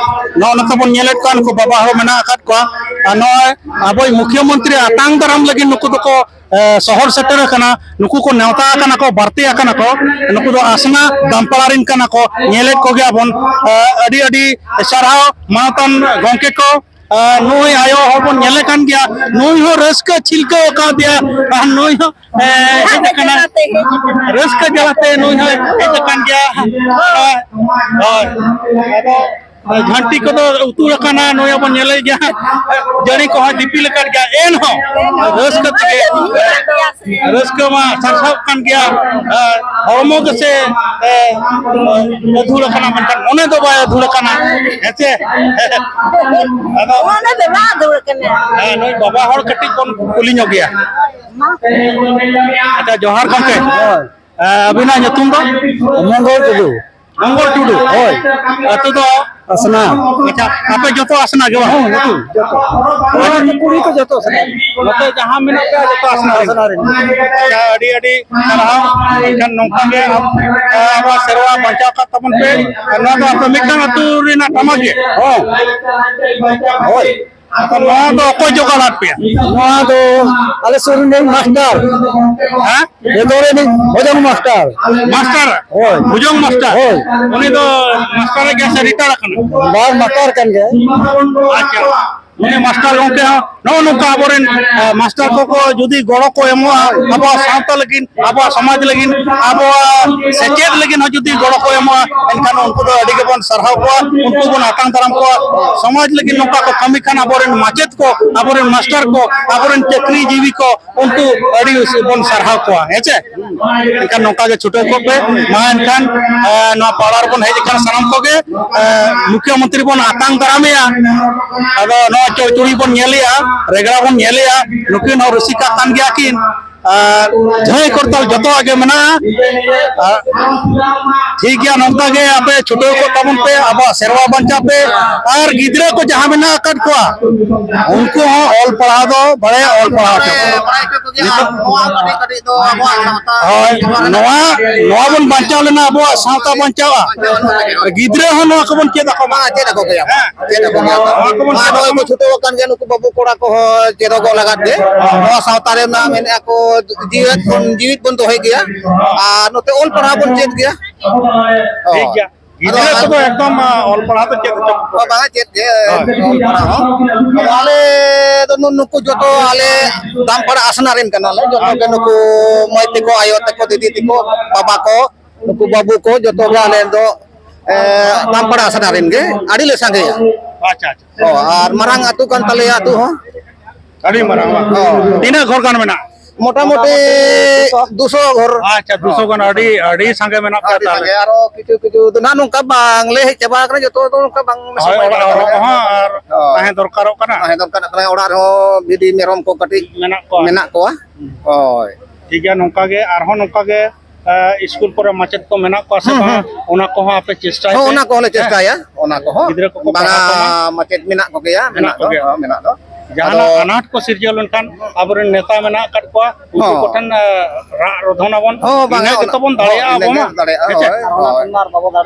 ᱱᱚᱜᱼᱚ ᱱᱚᱛᱮ ᱵᱚᱱ ᱧᱮᱞᱮᱫ ᱠᱚᱣᱟ, ᱱᱩᱠᱩ ᱵᱟᱵᱟ ᱦᱚᱸ ᱢᱮᱱᱟᱜ ᱟᱠᱟᱫ ᱠᱚᱣᱟ᱾ ᱟᱨ ᱱᱚᱜᱼᱚᱭ ᱟᱵᱚᱭᱤᱡ ᱢᱩᱠᱷᱭᱟᱹ ᱢᱚᱱᱛᱨᱤ ᱟᱛᱟᱝ ᱫᱟᱨᱟᱢ ᱞᱟᱹᱜᱤᱫ ᱱᱩᱠᱩ ᱫᱚᱠᱚ, ᱮ, ᱥᱚᱦᱚᱨ ᱥᱮᱴᱮᱨ ᱟᱠᱟᱱᱟ᱾ ᱱᱩᱠᱩ ᱠᱚ ᱱᱮᱣᱛᱟ ᱟᱠᱟᱱᱟ ᱠᱚ, ᱵᱟᱨᱛᱤ ᱟᱠᱟᱱᱟ ᱠᱚ᱾ ᱱᱩᱠᱩ ᱫᱚ ᱟᱥᱱᱟ ᱫᱟᱢᱯᱟᱲᱟ ᱨᱮᱱ ᱠᱟᱱᱟ ᱠᱚ᱾ ᱧᱮᱞᱮᱫ ᱠᱚᱜᱮᱭᱟ ᱵᱚᱱ᱾ ᱮ, ᱟᱹᱰᱤ ᱟᱹᱰᱤ ᱥᱟᱨᱦᱟᱣ ᱢᱟᱱᱚᱛᱟᱱ ᱜᱚᱢᱠᱮ ᱠᱚ᱾ ᱟᱨ ᱱᱩᱭ ᱟᱭᱳ ᱦᱚᱲ ᱵᱚᱱ ᱧᱮᱞᱮ ᱠᱟᱱ ᱜᱮᱭᱟ, ᱱᱩᱭ ᱦᱚᱸ ᱨᱟᱹᱥᱠᱟᱹ ᱪᱷᱤᱞᱠᱟᱹᱣ ᱟᱠᱟᱫᱮᱭᱟ, ᱟᱨ ᱱᱩᱭ ᱦᱚᱸ, ᱮ, ᱦᱮᱡ ᱟᱠᱟᱱᱟ᱾ ᱨᱟᱹᱥᱠᱟᱹ ᱡᱟᱞᱟᱛᱮ ᱱᱩᱭ ᱦᱚᱸ ᱦᱮᱡ ᱟᱠᱟᱱ ᱜᱮᱭᱟ᱾ ᱦᱳᱭ, ᱦᱳᱭ᱾ ᱟᱫᱚ ᱡᱷᱟᱹᱱᱴᱤ ᱠᱚᱫᱚ ᱩᱛᱩᱲ ᱟᱠᱟᱱᱟ, ᱱᱚᱜᱼᱚᱭ ᱵᱚᱱ ᱧᱮᱞᱮᱫ ᱜᱮᱭᱟ, ᱡᱟᱹᱲᱤ ᱠᱚᱦᱚᱸ ᱫᱤᱯᱤᱞ ᱟᱠᱟᱫ ᱜᱮᱭᱟ, ᱮᱱᱦᱚᱸ ᱨᱟᱹᱥᱠᱟᱹ ᱛᱮᱜᱮ, ᱨᱟᱹᱥᱠᱟᱹ ᱢᱟ ᱥᱟᱨᱥᱟᱣ ᱠᱟᱱ ᱜᱮᱭᱟ᱾ ᱦᱚᱲᱢᱚ ᱜᱮᱥᱮ ᱟᱹᱫᱷᱩᱲ ᱟᱠᱟᱱᱟ, ᱢᱮᱱᱠᱷᱟᱱ ᱢᱚᱱᱮ ᱫᱚ ᱵᱟᱭ ᱟᱹᱫᱷᱩᱲ ᱟᱠᱟᱱᱟ, ᱦᱮᱸ ᱥᱮ? ᱟᱫᱚ ᱢᱚᱱᱮ ᱫᱚ ᱵᱟᱭ ᱟᱹᱫᱷᱩᱲ ᱟᱠᱟᱱᱟ᱾ ᱦᱮᱸ, ᱱᱩᱭ ᱵᱟᱵᱟ ᱦᱚᱲ ᱠᱟᱹᱴᱤᱡ ᱵᱚᱱ ᱠᱩᱞᱤ ᱧᱚᱜ ᱜᱮᱭᱟ᱾ ᱟᱪᱪᱷᱟ, ᱡᱚᱦᱟᱨ ᱜᱚᱢᱠᱮ᱾ ᱦᱳᱭ᱾ ᱟᱹᱵᱤᱱᱟᱜ ᱧᱩᱛᱩᱢ ᱫᱚ? ᱢᱚᱝᱜᱚᱞ ᱴᱩᱰᱩ᱾ ᱢᱚᱝᱜᱚᱞ ᱴᱩᱰᱩ᱾ ᱦᱳᱭ᱾ ᱟᱹᱛᱩ ᱫᱚ? ᱟᱥᱱᱟ᱾ ᱟᱪᱪᱷᱟ, ᱟᱯᱮ ᱡᱚᱛᱚ ᱟᱥᱱᱟ ᱜᱮ ᱵᱟᱝ? ᱦᱚᱸ, ᱡᱚᱛᱚ, ᱡᱚᱛᱚ᱾ ᱟᱨ ᱠᱩᱲᱤ ᱠᱚ ᱡᱚᱛᱚ ᱟᱥᱱᱟ᱾ ᱱᱚᱛᱮ ᱡᱟᱦᱟᱸ ᱢᱮᱱᱟᱜ ᱯᱮᱭᱟ ᱡᱚᱛᱚ ᱟᱥᱱᱟ ᱨᱮᱱ? ᱟᱥᱱᱟ ᱨᱮᱱ᱾ ᱟᱪᱪᱷᱟ, ᱟᱹᱰᱤ ᱟᱹᱰᱤ ᱥᱟᱨᱦᱟᱣ᱾ ᱮᱱᱠᱷᱟᱱ ᱱᱚᱝᱠᱟ ᱜᱮ ᱟᱵᱚᱣᱟᱜ ᱥᱮᱨᱣᱟ ᱵᱟᱧᱪᱟᱣ ᱠᱟᱜ ᱛᱟᱵᱚᱱ ᱯᱮ᱾ ᱟᱨ ᱱᱚᱣᱟ ᱫᱚ ᱟᱯᱮ ᱢᱤᱫᱴᱟᱝ ᱟᱹᱛᱩ ᱨᱮᱱᱟᱜ ᱴᱟᱢᱟᱠ ᱜᱮ? ᱦᱚᱸ᱾ ᱦᱳᱭ᱾ ᱟᱫᱚ ᱱᱚᱣᱟ ᱫᱚ ᱚᱠᱚᱭ ᱡᱚᱜᱟᱲ ᱟᱫ ᱯᱮᱭᱟ? ᱱᱚᱣᱟ ᱫᱚ ᱟᱞᱮ ᱥᱩᱨ ᱨᱤᱱᱤᱡ ᱢᱟᱥᱴᱟᱨ᱾ ᱦᱮᱸ? ᱵᱮᱝᱜᱚᱞ ᱨᱤᱱᱤᱡ ᱵᱷᱚᱡᱚᱝ ᱢᱟᱥᱴᱟᱨ᱾ ᱢᱟᱥᱴᱟᱨ? ᱦᱳᱭ᱾ ᱵᱷᱩᱡᱚᱝ ᱢᱟᱥᱴᱟᱨ? ᱦᱳᱭ᱾ ᱩᱱᱤ ᱫᱚ ᱢᱟᱥᱴᱟᱨ ᱜᱮ ᱥᱮ ᱨᱤᱴᱟᱭᱟᱨ ᱟᱠᱟᱱᱟ? ᱵᱟᱝ, ᱢᱟᱥᱴᱟᱨ ᱠᱟᱱ ᱜᱮᱭᱟᱭ᱾ ᱟᱪᱪᱷᱟ᱾ ᱩᱱᱤ ᱢᱟᱥᱴᱟᱨ ᱜᱚᱢᱠᱮ ᱦᱚᱸ ᱱᱚᱜᱼᱚ ᱱᱚᱝᱠᱟ ᱟᱵᱚᱨᱮᱱ, ᱮ, ᱢᱟᱥᱴᱟᱨ ᱠᱚᱠᱚ ᱡᱩᱫᱤ ᱜᱚᱲᱚ ᱠᱚ ᱮᱢᱚᱜᱼᱟ ᱟᱵᱚᱣᱟᱜ ᱥᱟᱶᱛᱟ ᱞᱟᱹᱜᱤᱫ, ᱟᱵᱚᱣᱟᱜ ᱥᱚᱢᱟᱡᱽ ᱞᱟᱹᱜᱤᱫ, ᱟᱵᱚᱣᱟᱜ ᱥᱮᱪᱮᱫ ᱞᱟᱹᱜᱤᱫ ᱦᱚᱸ ᱡᱩᱫᱤ ᱜᱚᱲᱚ ᱠᱚ ᱮᱢᱚᱜᱼᱟ, ᱮᱱᱠᱷᱟᱱ ᱩᱱᱠᱩ ᱫᱚ ᱟᱹᱰᱤ ᱜᱮᱵᱚᱱ ᱥᱟᱨᱦᱟᱣ ᱠᱚᱣᱟ, ᱩᱱᱠᱩ ᱵᱚᱱ ᱟᱛᱟᱝ ᱫᱟᱨᱟᱢ ᱠᱚᱣᱟ᱾ ᱥᱚᱢᱟᱡᱽ ᱞᱟᱹᱜᱤᱫ ᱱᱚᱝᱠᱟ ᱠᱚ ᱠᱟᱹᱢᱤ ᱠᱷᱟᱱ ᱟᱵᱚᱨᱮᱱ ᱢᱟᱪᱮᱫ ᱠᱚ, ᱟᱵᱚᱨᱮᱱ ᱢᱟᱥᱴᱟᱨ ᱠᱚ, ᱟᱵᱚᱨᱮᱱ ᱪᱟᱹᱠᱨᱤ ᱡᱤᱵᱤ ᱠᱚ, ᱩᱱᱠᱩ ᱟᱹᱰᱤ ᱵᱚᱱ ᱥᱟᱨᱦᱟᱣ ᱠᱚᱣᱟ, ᱦᱮᱸ ᱪᱮ? ᱮᱱᱠᱷᱟᱱ ᱱᱚᱝᱠᱟ ᱜᱮ ᱪᱷᱩᱴᱟᱹᱣ ᱠᱚᱜ ᱯᱮ᱾ ᱢᱟ ᱮᱱᱠᱷᱟᱱ, ᱮ, ᱱᱚᱣᱟ ᱯᱟᱲᱟ ᱨᱮᱵᱚᱱ ᱦᱮᱡ ᱟᱠᱟᱱ ᱥᱟᱱᱟᱢ ᱠᱚᱜᱮ, ᱮ, ᱢᱩᱠᱷᱭᱟᱹ ᱢᱚᱱᱛᱨᱤ ᱵᱚᱱ ᱟᱛᱟᱝ ᱫᱟᱨᱟᱢᱮᱭᱟ᱾ ᱟᱫᱚ ᱱᱚᱣᱟ ᱪᱚᱲᱪᱩᱲᱤ ᱵᱚᱱ ᱧᱮᱞᱮᱜᱼᱟ, ᱨᱮᱜᱽᱲᱟ ᱵᱚᱱ ᱧᱮᱞᱮᱜᱼᱟ, ᱱᱩᱠᱤᱱ ᱦᱚᱸ ᱨᱩᱥᱤᱠᱟ ᱠᱟᱱ ᱜᱮᱭᱟ ᱠᱤᱱ᱾ ᱟᱨ ᱡᱷᱟᱹᱭ ᱠᱚᱨᱛᱟᱞ ᱡᱚᱛᱚᱣᱟᱜ ᱜᱮ ᱢᱮᱱᱟᱜᱼᱟ᱾ ᱟᱨ ᱴᱷᱤᱠ ᱜᱮᱭᱟ, ᱱᱚᱝᱠᱟ ᱜᱮ ᱟᱯᱮ ᱪᱷᱩᱴᱟᱹᱣ ᱠᱚᱜ ᱛᱟᱵᱚᱱ ᱯᱮ, ᱟᱵᱚᱣᱟᱜ ᱥᱮᱨᱣᱟ ᱵᱟᱧᱪᱟᱣ ᱯᱮ᱾ ᱟᱨ ᱜᱤᱫᱽᱨᱟᱹ ᱠᱚ ᱡᱟᱦᱟᱸ ᱢᱮᱱᱟᱜ ᱟᱠᱟᱫ ᱠᱚᱣᱟ, ᱩᱱᱠᱩ ᱦᱚᱸ ᱚᱞ ᱯᱟᱲᱦᱟᱣ ᱫᱚ ᱵᱟᱲᱟᱭᱟ, ᱚᱞ ᱯᱟᱲᱦᱟᱣ ᱦᱚᱪᱚ ᱠᱚᱣᱟ᱾ ᱵᱟᱲᱟᱭ ᱦᱚᱪᱚ ᱠᱚᱜᱮᱭᱟ, ᱱᱤᱛᱚᱜ ᱱᱚᱣᱟ ᱠᱟᱹᱴᱤᱡ ᱠᱟᱹᱴᱤᱡ ᱫᱚ ᱟᱵᱚᱣᱟᱜ ᱥᱟᱶᱛᱟ ᱦᱳᱭ, ᱱᱚᱣᱟ, ᱱᱚᱣᱟ ᱵᱚᱱ ᱵᱟᱧᱪᱟᱣ ᱞᱮᱱᱟ, ᱟᱵᱚᱣᱟᱜ ᱥᱟᱶᱛᱟ ᱵᱟᱧᱪᱟᱣᱼᱟ᱾ ᱵᱟᱧᱪᱟᱣ ᱞᱮᱱᱟ᱾ ᱜᱤᱫᱽᱨᱟᱹ ᱦᱚᱸ ᱱᱚᱣᱟ ᱠᱚᱵᱚᱱ ᱪᱮᱫ ᱟᱠᱚ ᱢᱟ᱾ ᱵᱟᱝ, ᱪᱮᱫ ᱟᱠᱚ ᱜᱮᱭᱟ᱾ ᱦᱮᱸ᱾ ᱪᱮᱫ ᱟᱠᱚ ᱜᱮᱭᱟ᱾ ᱱᱚᱣᱟ ᱠᱚᱵᱚᱱ ᱢᱟ ᱪᱮᱫ ᱱᱚᱜᱼᱚᱭ ᱟᱠᱚ ᱠᱚ ᱢᱟ᱾ ᱪᱷᱩᱴᱟᱹᱣ ᱟᱠᱟᱱ ᱜᱮᱭᱟ, ᱱᱩᱠᱩ ᱵᱟᱹᱵᱩ ᱠᱚᱲᱟ ᱠᱚᱦᱚᱸ ᱪᱮᱫᱚᱜᱚᱜ ᱞᱟᱜᱟᱫ ᱜᱮ᱾ ᱱᱚᱣᱟ ᱥᱟᱶᱛᱟ ᱨᱮ ᱢᱟ ᱢᱮᱱᱮᱫᱼᱟ ᱠᱚ, ᱡᱤᱣᱮᱫ ᱵᱚᱱ, ᱡᱤᱣᱮᱫ ᱵᱚᱱ ᱫᱚᱦᱚᱭ ᱜᱮᱭᱟ᱾ ᱟᱨ ᱱᱚᱛᱮ ᱚᱞ ᱯᱟᱲᱦᱟᱣ ᱵᱚᱱ ᱪᱮᱫ ᱜᱮᱭᱟ᱾ ᱴᱷᱤᱠ ᱜᱮᱭᱟ᱾ ᱟᱫᱚ ᱜᱤᱫᱽᱨᱟᱹ ᱟᱨ ᱠᱚᱫᱚ ᱮᱠᱫᱚᱢ, ᱟ, ᱚᱞ ᱯᱟᱲᱦᱟᱣ ᱫᱚ ᱪᱮᱫ ᱦᱚᱪᱚ ᱠᱚᱯᱮ᱾ ᱦᱳᱭ, ᱵᱟᱝᱟ, ᱪᱮᱫ ᱜᱮ, ᱦᱳᱭ᱾ ᱚᱞ ᱯᱟᱲᱦᱟᱣ ᱦᱚᱸ᱾ ᱟᱫᱚ ᱟᱞᱮ ᱫᱚ ᱱᱩ-, ᱱᱩᱠᱩ ᱡᱚᱛᱚ ᱟᱞᱮ ᱫᱟᱢᱯᱟᱲᱟ ᱟᱥᱱᱟ ᱨᱮᱱ ᱠᱟᱱᱟᱞᱮ᱾ ᱡᱚᱛᱚ ᱜᱮ ᱱᱩᱠᱩ ᱢᱟᱹᱭ ᱛᱟᱠᱚ, ᱟᱭᱳ ᱛᱟᱠᱚ, ᱫᱤᱫᱤ ᱛᱟᱠᱚ, ᱵᱟᱵᱟ ᱠᱚ, ᱱᱩᱠᱩ ᱵᱟᱹᱵᱩ ᱠᱚ, ᱡᱚᱛᱚ ᱜᱮ ᱟᱞᱮ ᱫᱚ ᱮ, ᱵᱟᱢᱯᱟᱲᱟ ᱟᱥᱲᱟ ᱨᱮᱱ ᱜᱮ ᱟᱹᱰᱤ ᱞᱮ ᱥᱟᱸᱜᱮᱭᱟ᱾ ᱟᱪᱪᱷᱟ, ᱟᱪᱪᱷᱟ᱾ ᱚ, ᱟᱨ ᱢᱟᱨᱟᱝ ᱟᱹᱛᱩ ᱠᱟᱱ ᱛᱟᱞᱮᱭᱟ ᱟᱹᱛᱩ ᱦᱚᱸ᱾ ᱟᱹᱰᱤ ᱢᱟᱨᱟᱝ ᱵᱟᱝ? ᱦᱚᱸ᱾ ᱛᱤᱱᱟᱹᱜ ᱜᱷᱚᱨ ᱜᱟᱱ ᱢᱮᱱᱟᱜᱼᱟ? ᱢᱚᱴᱟᱢᱩᱴᱤ ᱫᱩᱥᱚ ᱜᱷᱚᱨ᱾ ᱟᱪᱪᱷᱟ, ᱫᱩᱥᱚ ᱜᱟᱱ, ᱟᱹᱰᱤ, ᱟᱹᱰᱤ ᱥᱟᱸᱜᱮ ᱢᱮᱱᱟᱜ ᱯᱮᱭᱟ ᱟᱹᱰᱤ ᱛᱟᱦᱚᱞᱮ᱾ ᱥᱟᱸᱜᱮ, ᱟᱨᱚ ᱠᱤᱪᱷᱩ ᱠᱤᱪᱷᱩ ᱫᱚ ᱱᱟᱦᱟᱜ ᱱᱚᱝᱠᱟ ᱵᱟᱝᱞᱮ ᱦᱮᱡ ᱪᱟᱵᱟ ᱟᱠᱟᱱᱟ, ᱡᱚᱛᱚ ᱫᱚ ᱱᱚᱝᱠᱟ ᱵᱟᱝ ᱦᱳᱭ, ᱥᱚᱢᱚᱭ ᱚᱲᱟᱜ ᱵᱟᱝ ᱦᱚᱨᱚᱜ ᱠᱟᱱᱟ᱾ ᱦᱚᱸ ᱟᱨ ᱦᱳᱭ᱾ ᱛᱟᱦᱮᱸ ᱫᱚᱨᱠᱟᱨᱚᱜ ᱠᱟᱱᱟ᱾ ᱛᱟᱦᱮᱸ ᱫᱚᱨᱠᱟᱨᱚᱜ ᱠᱟᱱᱟ, ᱚᱲᱟᱜ ᱨᱮᱦᱚᱸ ᱵᱷᱤᱰᱤ ᱢᱮᱨᱚᱢ ᱠᱚ ᱠᱟᱹᱴᱤᱡ ᱢᱮᱱᱟᱜ ᱠᱚᱣᱟ᱾ ᱢᱮᱱᱟᱜ ᱠᱚᱣᱟ᱾ ᱦᱳᱭ᱾ ᱴᱷᱤᱠ ᱜᱮᱭᱟ, ᱱᱚᱝᱠᱟ ᱜᱮ ᱟᱨᱦᱚᱸ ᱱᱚᱝᱠᱟ ᱜᱮ, ᱮ, ᱤᱥᱠᱩᱞ ᱠᱚᱨᱮ ᱢᱟᱪᱮᱫ ᱠᱚ ᱢᱮᱱᱟᱜ ᱠᱚᱣᱟ ᱥᱮ ᱦᱩᱸ, ᱵᱟᱝ, ᱦᱩᱸ᱾ ᱚᱱᱟ ᱠᱚᱦᱚᱸ ᱟᱯᱮ ᱪᱮᱥᱴᱟᱭ ᱦᱚᱸ, ᱯᱮ᱾ ᱚᱱᱟ ᱠᱚᱦᱚᱸ ᱞᱮ ᱦᱮᱸ? ᱪᱮᱥᱴᱟᱭᱟ, ᱚᱱᱟ ᱠᱚᱦᱚᱸ᱾ ᱜᱤᱫᱽᱨᱟᱹ ᱠᱚᱠᱚ ᱵᱟᱝᱟ, ᱯᱟᱲᱦᱟᱣ ᱠᱚᱢᱟ᱾ ᱢᱟᱪᱮᱫ ᱢᱮᱱᱟᱜ ᱠᱚᱜᱮᱭᱟ, ᱢᱮᱱᱟᱜ ᱢᱮᱱᱟᱜ ᱫᱚ, ᱠᱚᱜᱮᱭᱟ᱾ ᱦᱚᱸ, ᱢᱮᱱᱟᱜ ᱫᱚ᱾ ᱡᱟᱦᱟᱱᱟᱜ ᱟᱫᱚ ᱟᱱᱟᱴ ᱠᱚ ᱥᱤᱨᱡᱟᱹᱣ ᱞᱮᱱᱠᱷᱟᱱ ᱟᱵᱚᱨᱮᱱ ᱱᱮᱛᱟ ᱢᱮᱱᱟᱜ ᱟᱠᱟᱫ ᱠᱚᱣᱟ, ᱩᱱᱠᱩ ᱦᱚᱸ᱾ ᱠᱚᱴᱷᱮᱱ, ᱮ, ᱨᱟᱜ ᱨᱚᱫᱷᱚᱱ ᱟᱵᱚᱱ᱾ ᱦᱚᱸ, ᱵᱟᱝᱟ, ᱤᱱᱟᱹ ᱚᱱᱟ, ᱜᱮᱛᱚ ᱵᱚᱱ ᱦᱚᱸ, ᱫᱟᱲᱮᱭᱟᱜᱼᱟ ᱤᱱᱟᱹ ᱟᱵᱚ ᱜᱮ ᱢᱟ᱾ ᱫᱟᱲᱮᱭᱟᱜᱼᱟ, ᱦᱮᱸ ᱪᱮ? ᱦᱳᱭ, ᱦᱳᱭ᱾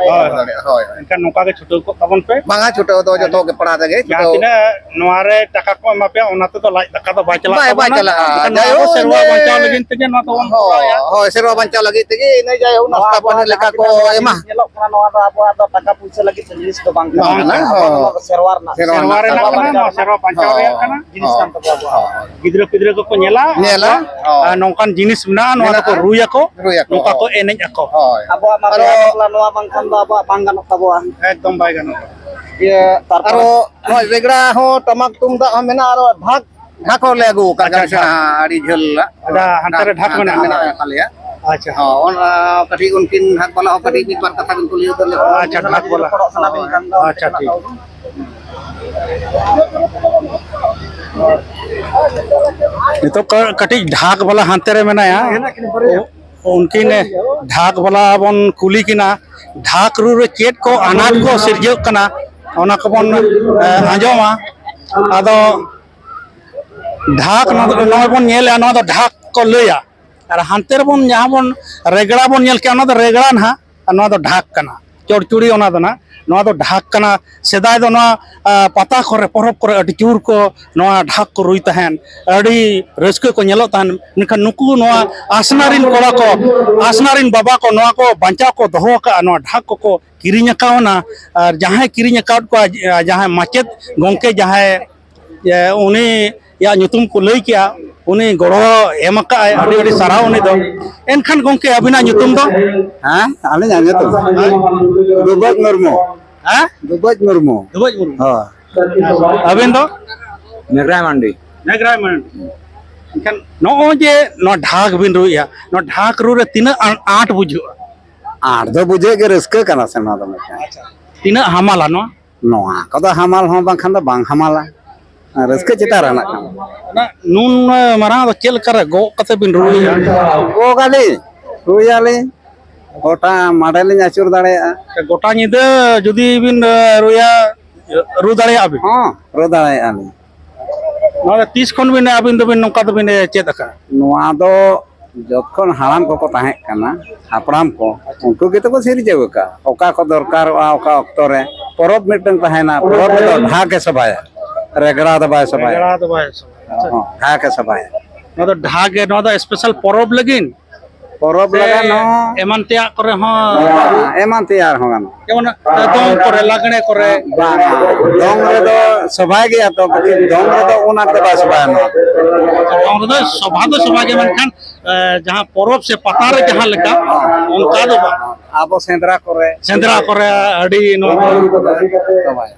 ᱦᱳᱭ, ᱦᱳᱭ᱾ ᱮᱱᱠᱷᱟᱱ ᱱᱚᱝᱠᱟ ᱜᱮ ᱪᱷᱩᱴᱟᱹᱣ ᱠᱚᱜ ᱛᱟᱵᱚᱱ ᱯᱮ᱾ ᱵᱟᱝᱟ, ᱪᱷᱩᱴᱟᱹᱣ ᱫᱚ ᱡᱚᱛᱚ ᱜᱮ ᱯᱟᱲᱟ ᱨᱮᱜᱮ ᱡᱟᱦᱟᱸ ᱪᱷᱩᱴᱟᱹᱣ᱾ ᱛᱤᱱᱟᱹᱜ ᱱᱚᱣᱟ ᱨᱮ ᱴᱟᱠᱟ ᱠᱚ ᱮᱢᱟ ᱯᱮᱭᱟ, ᱚᱱᱟ ᱛᱮᱫᱚ ᱞᱟᱡ ᱫᱟᱠᱟ ᱫᱚ ᱵᱟᱭ ᱪᱟᱞᱟᱜ ᱵᱟᱭ, ᱵᱟᱭ ᱛᱟᱵᱚᱱᱟ᱾ ᱪᱟᱞᱟᱜᱼᱟ᱾ ᱮᱱᱠᱷᱟᱱ ᱱᱚᱣᱟ ᱡᱟᱭᱦᱳᱠ, ᱟᱵᱚ ᱥᱮᱨᱣᱟ ᱤᱱᱟᱹ ᱵᱟᱧᱪᱟᱣ ᱞᱟᱹᱜᱤᱫ ᱛᱮᱜᱮ ᱱᱚᱣᱟ ᱫᱚᱵᱚᱱ ᱦᱳᱭ, ᱠᱚᱨᱟᱣᱮᱫᱼᱟ᱾ ᱦᱳᱭ, ᱥᱮᱨᱣᱟ ᱵᱟᱧᱪᱟᱣ ᱞᱟᱹᱜᱤᱫ ᱛᱮᱜᱮ ᱤᱱᱟᱹ ᱡᱟᱭᱦᱳᱠ ᱱᱟᱥᱛᱟ ᱱᱚᱣᱟ ᱯᱟᱹᱱᱤ ᱡᱟᱦᱟᱸ ᱞᱮᱠᱟ ᱠᱚ ᱛᱤᱱᱟᱹᱜ ᱮᱢᱟ᱾ ᱡᱤᱱᱤᱥ ᱧᱮᱞᱚᱜ ᱠᱟᱱᱟ, ᱱᱚᱣᱟ ᱫᱚ ᱟᱵᱚᱣᱟᱜ ᱫᱚ ᱴᱟᱠᱟ ᱯᱩᱭᱥᱟᱹ ᱞᱟᱹᱜᱤᱫ ᱛᱮ ᱡᱤᱱᱤᱥ ᱫᱚ ᱵᱟᱝ ᱠᱟᱱᱟ᱾ ᱵᱟᱝ ᱠᱟᱱᱟ᱾ ᱟᱵᱚᱣᱟᱜ ᱫᱚ ᱦᱳᱭ᱾ ᱱᱚᱣᱟ ᱫᱚ ᱥᱮᱨᱣᱟ ᱨᱮᱱᱟᱜ, ᱥᱮᱨᱣᱟ ᱥᱮᱨᱣᱟ ᱨᱮᱱᱟᱜ ᱨᱮᱱᱟᱜ ᱠᱟᱱᱟ, ᱱᱚᱣᱟ ᱥᱮᱨᱣᱟ ᱵᱟᱧᱪᱟᱣ ᱦᱳᱭ᱾ ᱨᱮᱭᱟᱜ ᱠᱟᱱᱟ᱾ ᱡᱤᱱᱤᱥ ᱦᱳᱭ᱾ ᱠᱟᱱ ᱛᱟᱵᱚᱣᱟ ᱟᱵᱚᱣᱟᱜ᱾ ᱦᱳᱭ᱾ ᱜᱤᱫᱽᱨᱟᱹ ᱯᱤᱫᱽᱨᱟᱹ ᱠᱚᱠᱚ ᱧᱮᱞᱟ, ᱧᱮᱞᱟ᱾ ᱟᱵᱚᱣᱟᱜ, ᱦᱳᱭ᱾ ᱟᱨ ᱱᱚᱝᱠᱟᱱ ᱡᱤᱱᱤᱥ ᱢᱮᱱᱟᱜᱼᱟ, ᱱᱚᱣᱟ ᱢᱮᱱᱟᱜᱼᱟ᱾ ᱫᱚᱠᱚ ᱨᱩᱭᱟᱠᱚ, ᱨᱩᱭᱟᱠᱚ, ᱱᱚᱝᱠᱟ ᱠᱚ ᱦᱳᱭ᱾ ᱮᱱᱮᱡ ᱟᱠᱚ᱾ ᱦᱳᱭ᱾ ᱟᱵᱚᱣᱟᱜ ᱢᱟ ᱟᱨᱚ ᱵᱟᱯᱞᱟ ᱱᱚᱣᱟ ᱵᱟᱝᱠᱷᱟᱱ ᱫᱚ ᱟᱵᱚᱣᱟᱜ ᱵᱟᱝ ᱜᱟᱱᱚᱜ ᱛᱟᱵᱚᱣᱟ᱾ ᱮᱠᱫᱚᱢ ᱵᱟᱭ ᱜᱟᱱᱚᱜᱼᱟ᱾ ᱤᱭᱟᱹ, ᱛᱟᱨᱯᱚᱨ ᱟᱨᱚ ᱱᱚᱣᱟ ᱨᱮᱜᱽᱲᱟ ᱦᱚᱸ ᱴᱟᱢᱟᱠ ᱛᱩᱢᱫᱟᱜ ᱦᱚᱸ ᱢᱮᱱᱟᱜᱼᱟ, ᱟᱨᱚ ᱰᱷᱟᱠ, ᱰᱷᱟᱠ ᱦᱚᱸ ᱞᱮ ᱟᱹᱜᱩ ᱟᱠᱟᱫ ᱟᱪᱪᱷᱟ, ᱜᱮᱭᱟ, ᱟᱪᱪᱷᱟ᱾ ᱥᱮᱬᱟ ᱟᱹᱰᱤ ᱡᱷᱟᱹᱞ ᱨᱮᱱᱟᱜ᱾ ᱟᱪᱪᱷᱟ, ᱦᱟᱱᱛᱮ ᱨᱮ ᱰᱷᱟᱠ ᱰᱷᱟᱠ ᱢᱮᱱᱟᱜᱼᱟ? ᱢᱮᱱᱟᱜ ᱛᱟᱞᱮᱭᱟ᱾ ᱟᱪᱪᱷᱟ᱾ ᱦᱚᱸ, ᱚᱱᱟ ᱠᱟᱹᱴᱤᱡ ᱩᱱᱠᱤᱱ ᱰᱷᱟᱠ ᱵᱟᱞᱟ ᱦᱚᱸ ᱠᱟᱹᱴᱤᱡ ᱢᱤᱫ ᱵᱟᱨ ᱠᱟᱛᱷᱟ ᱵᱤᱱ ᱠᱩᱞᱤ ᱩᱛᱟᱹᱨ ᱞᱮᱠᱷᱟᱱ᱾ ᱟᱪᱪᱷᱟ, ᱰᱷᱟᱠ ᱵᱟᱞᱟ᱾ ᱟᱪᱪᱷᱟ, ᱴᱷᱤᱠ᱾ ᱱᱤᱛᱚᱜ ᱠᱟ-, ᱠᱟᱹᱴᱤᱡ ᱰᱷᱟᱠ ᱵᱟᱞᱟ ᱦᱟᱱᱛᱮ ᱨᱮ ᱢᱮᱱᱟᱭᱟ᱾ ᱩᱱᱠᱤᱱ ᱰᱷᱟᱠ ᱵᱟᱞᱟ ᱵᱚᱱ ᱠᱩᱞᱤ ᱠᱤᱱᱟ, ᱰᱷᱟᱠ ᱨᱩ ᱨᱮ ᱪᱮᱫ ᱠᱚ ᱟᱱᱟᱴ ᱠᱚ ᱥᱤᱨᱡᱟᱹᱜ ᱠᱟᱱᱟ, ᱚᱱᱟ ᱠᱚᱵᱚᱱ, ᱮ, ᱟᱸᱡᱚᱢᱟ᱾ ᱟᱫᱚ ᱰᱷᱟᱠ, ᱱᱚ-, ᱱᱚᱜᱼᱚᱭ ᱵᱚᱱ ᱧᱮᱞᱮᱜᱼᱟ, ᱱᱚᱣᱟ ᱫᱚ ᱰᱷᱟᱠ ᱠᱚ ᱞᱟᱹᱭᱟ᱾ ᱟᱨ ᱦᱟᱱᱛᱮ ᱨᱮᱵᱚᱱ ᱡᱟᱦᱟᱸ ᱵᱚᱱ ᱨᱮᱜᱽᱲᱟ ᱵᱚᱱ ᱧᱮᱞ ᱠᱮᱜᱼᱟ, ᱚᱱᱟ ᱫᱚ ᱨᱮᱜᱽᱲᱟ ᱱᱟᱦᱟᱜ, ᱟᱨ ᱱᱚᱣᱟ ᱫᱚ ᱰᱷᱟᱠ ᱠᱟᱱᱟ, ᱪᱚᱲᱪᱩᱲᱤ ᱚᱱᱟ ᱫᱚ ᱱᱟᱦᱟᱜ, ᱱᱚᱣᱟ ᱫᱚ ᱰᱷᱟᱠ ᱠᱟᱱᱟ᱾ ᱥᱮᱫᱟᱭ ᱫᱚ ᱱᱚᱣᱟ, ᱟ, ᱯᱟᱛᱟ ᱠᱚᱨᱮ, ᱯᱚᱨᱚᱵᱽ ᱠᱚᱨᱮ ᱟᱹᱰᱤ ᱡᱳᱨ ᱠᱚ ᱱᱚᱣᱟ ᱰᱷᱟᱠ ᱠᱚ ᱨᱩᱭ ᱛᱟᱦᱮᱸᱱ, ᱟᱹᱰᱤ ᱨᱟᱹᱥᱠᱟᱹ ᱠᱚ ᱧᱮᱞᱚᱜ ᱛᱟᱦᱮᱸᱱ᱾ ᱢᱮᱱᱠᱷᱟᱱ ᱱᱩᱠᱩ ᱱᱚᱣᱟ ᱟᱥᱱᱟ ᱨᱤᱱ ᱠᱚᱲᱟ ᱠᱚ, ᱟᱥᱱᱟ ᱨᱤᱱ ᱵᱟᱵᱟ ᱠᱚ ᱱᱚᱣᱟ ᱠᱚ ᱵᱟᱧᱪᱟᱣ ᱠᱚ ᱫᱚᱦᱚ ᱟᱠᱟᱫᱼᱟ, ᱱᱚᱣᱟ ᱰᱷᱟᱠ ᱠᱚᱠᱚ ᱠᱤᱨᱤᱧ ᱟᱠᱟᱣᱱᱟ᱾ ᱟᱨ ᱡᱟᱦᱟᱸᱭ ᱠᱤᱨᱤᱧ ᱟᱠᱟᱫ ᱠᱚᱣᱟ, ᱡᱟᱦᱟᱸᱭ ᱢᱟᱪᱮᱫ ᱜᱚᱢᱠᱮ, ᱡᱟᱦᱟᱸᱭ, ᱮ, ᱩᱱᱤᱭᱟᱜ ᱧᱩᱛᱩᱢ ᱠᱚ ᱞᱟᱹᱭ ᱠᱮᱜᱼᱟ, ᱩᱱᱤ ᱜᱚᱲᱚ ᱮᱢ ᱟᱠᱟᱫᱼᱟᱭ, ᱟᱹᱰᱤ ᱟᱹᱰᱤ ᱥᱟᱨᱦᱟᱣ ᱩᱱᱤ ᱫᱚ᱾ ᱮᱱᱠᱷᱟᱱ ᱜᱚᱢᱠᱮ, ᱟᱹᱵᱤᱱᱟᱜ ᱧᱩᱛᱩᱢ ᱫᱚ? ᱦᱮᱸ, ᱟᱹᱞᱤᱧᱟᱜ ᱧᱩᱛᱩᱢ ᱫᱩᱵᱟᱹᱡ ᱢᱩᱨᱢᱩ᱾ ᱦᱮᱸ? ᱫᱩᱵᱟᱹᱡ ᱢᱩᱨᱢᱩ᱾ ᱫᱩᱵᱟᱹᱡ ᱢᱩᱨᱢᱩ᱾ ᱦᱳᱭ᱾ ᱟᱹᱵᱤᱱ ᱫᱚ? ᱢᱮᱜᱷᱨᱟᱭ ᱢᱟᱱᱰᱤ᱾ ᱢᱮᱜᱷᱨᱟᱭ ᱢᱟᱱᱰᱤ᱾ ᱮᱱᱠᱷᱟᱱ ᱱᱚᱜᱼᱚᱭ ᱡᱮ ᱱᱚᱣᱟ ᱰᱷᱟᱠ ᱵᱤᱱ ᱨᱩᱭᱮᱫᱼᱟ, ᱱᱚᱣᱟ ᱰᱷᱟᱠ ᱨᱩ ᱨᱮ ᱛᱤᱱᱟᱹᱜ ᱟᱸ-, ᱟᱸᱴ ᱵᱩᱡᱷᱟᱹᱜᱼᱟ? ᱟᱸᱴ ᱫᱚ ᱵᱩᱡᱷᱟᱹᱜ ᱜᱮ, ᱨᱟᱹᱥᱠᱟᱹ ᱠᱟᱱᱟ ᱥᱮ ᱱᱚᱣᱟ ᱫᱚ ᱢᱤᱫᱴᱟᱝ᱾ ᱟᱪᱪᱷᱟ᱾ ᱛᱤᱱᱟᱹᱜ ᱦᱟᱢᱟᱞᱟ ᱱᱚᱣᱟ? ᱱᱚᱣᱟ ᱠᱚᱫᱚ ᱦᱟᱢᱟᱞ ᱦᱚᱸ ᱵᱟᱝᱠᱷᱟᱱ ᱫᱚ ᱵᱟᱝ ᱦᱟᱢᱟᱞᱟ, ᱨᱟᱹᱥᱠᱟᱹ ᱪᱮᱛᱟᱱ ᱨᱮ ᱦᱮᱱᱟᱜ ᱠᱟᱱᱟ᱾ ᱚᱱᱟ ᱱᱩᱱ ᱢᱟᱨᱟᱝ ᱫᱚ ᱪᱮᱫ ᱞᱮᱠᱟ ᱨᱮ ᱜᱚᱜ ᱠᱟᱛᱮ ᱵᱤᱱ ᱨᱩᱭᱮᱫᱼᱟ? ᱜᱚᱜ ᱟᱹᱞᱤᱧ, ᱨᱩᱭᱟᱞᱤᱧ, ᱜᱚᱴᱟ ᱢᱟᱰᱮ ᱞᱤᱧ ᱟᱹᱪᱩᱨ ᱫᱟᱲᱮᱭᱟᱜᱼᱟ᱾ ᱜᱚᱴᱟ ᱧᱤᱫᱟᱹ ᱡᱩᱫᱤ ᱵᱤᱱ, ᱮ, ᱨᱩᱭᱟ, ᱨᱩ ᱫᱟᱲᱮᱭᱟᱜᱼᱟ ᱵᱤᱱ? ᱦᱚᱸ, ᱨᱩ ᱫᱟᱲᱮᱭᱟᱜᱼᱟ ᱞᱤᱧ᱾ ᱱᱚᱣᱟ ᱫᱚ ᱛᱤᱥ ᱠᱷᱚᱱ ᱵᱤᱱ, ᱟᱹᱵᱤᱱ ᱫᱚᱵᱤᱱ ᱱᱚᱝᱠᱟ ᱫᱚᱵᱤᱱ, ᱮ, ᱪᱮᱫ ᱟᱠᱟᱫᱼᱟ? ᱱᱚᱣᱟ ᱫᱚ ᱡᱚᱛᱠᱷᱚᱱ ᱦᱟᱲᱟᱢ ᱠᱚᱠᱚ ᱛᱟᱦᱮᱸ ᱠᱟᱱᱟ, ᱦᱟᱯᱲᱟᱢ ᱠᱚ, ᱩᱱᱠᱩ ᱜᱮᱛᱚ ᱠᱚ ᱥᱤᱨᱡᱟᱹᱣ ᱟᱠᱟᱫᱼᱟ᱾ ᱚᱠᱟ ᱠᱚ ᱫᱚᱨᱠᱟᱨᱚᱜᱼᱟ, ᱚᱠᱟ ᱚᱠᱛᱚ ᱨᱮ ᱯᱚᱨᱚᱵᱽ ᱢᱤᱫᱴᱟᱝ ᱛᱟᱦᱮᱱᱟ, ᱯᱚᱨᱚᱵᱽ ᱨᱮᱫᱚ ᱰᱷᱟᱠ ᱮ ᱥᱚᱵᱷᱟᱭᱟ, ᱨᱮᱜᱽᱲᱟ ᱫᱚ ᱵᱟᱭ ᱥᱚᱵᱷᱟᱭᱟ᱾ ᱨᱮᱜᱽᱲᱟ ᱫᱚ ᱵᱟᱭ ᱥᱚᱵᱷᱟᱭᱟ᱾ ᱦᱚᱸ, ᱰᱷᱟᱠ ᱮ ᱥᱚᱵᱷᱟᱭᱟ᱾ ᱱᱚᱣᱟ ᱫᱚ ᱰᱷᱟᱠ ᱜᱮ, ᱱᱚᱣᱟ ᱫᱚ ᱥᱯᱮᱥᱟᱞ ᱯᱚᱨᱚᱵᱽ ᱞᱟᱹᱜᱤᱫ? ᱯᱚᱨᱚᱵᱽ ᱥᱮ ᱞᱟᱜᱟᱫ ᱦᱚᱸ᱾ ᱮᱢᱟᱱ ᱛᱮᱭᱟᱜ ᱠᱚᱨᱮ ᱦᱚᱸ? ᱦᱮᱸ, ᱮᱢᱟᱱ ᱛᱮᱭᱟᱜ ᱦᱚᱸ ᱜᱟᱱᱚᱜᱼᱟ᱾ ᱡᱮᱢᱚᱱ ᱫᱚᱝ ᱠᱚᱨᱮ, ᱞᱟᱜᱽᱲᱮ ᱠᱚᱨᱮ? ᱵᱟᱝ, ᱫᱚᱝ ᱨᱮᱫᱚ ᱥᱚᱵᱷᱟᱭ ᱜᱮᱭᱟ ᱛᱚ, ᱫᱚᱝ ᱨᱮᱫᱚ ᱚᱱᱟ ᱫᱚ ᱵᱟᱭ ᱥᱚᱵᱷᱟᱭᱟ ᱱᱚᱣᱟ᱾ ᱫᱚᱝ ᱨᱮᱫᱚ ᱥᱚᱵᱷᱟ ᱫᱚ ᱥᱚᱵᱷᱟ ᱜᱮ, ᱢᱮᱱᱠᱷᱟᱱ, ᱮ, ᱡᱟᱦᱟᱸ ᱯᱚᱨᱚᱵᱽ ᱥᱮ ᱯᱟᱛᱟ ᱨᱮ ᱡᱟᱦᱟᱸ ᱞᱮᱠᱟ, ᱚᱱᱠᱟ ᱫᱚ ᱵᱟᱝ᱾ ᱟᱵᱚ ᱥᱮᱸᱫᱽᱨᱟ ᱠᱚᱨᱮ᱾ ᱥᱮᱸᱫᱽᱨᱟ ᱠᱚᱨᱮ ᱟᱹᱰᱤ ᱱᱚᱣᱟ ᱥᱚᱵᱷᱟᱭᱟ᱾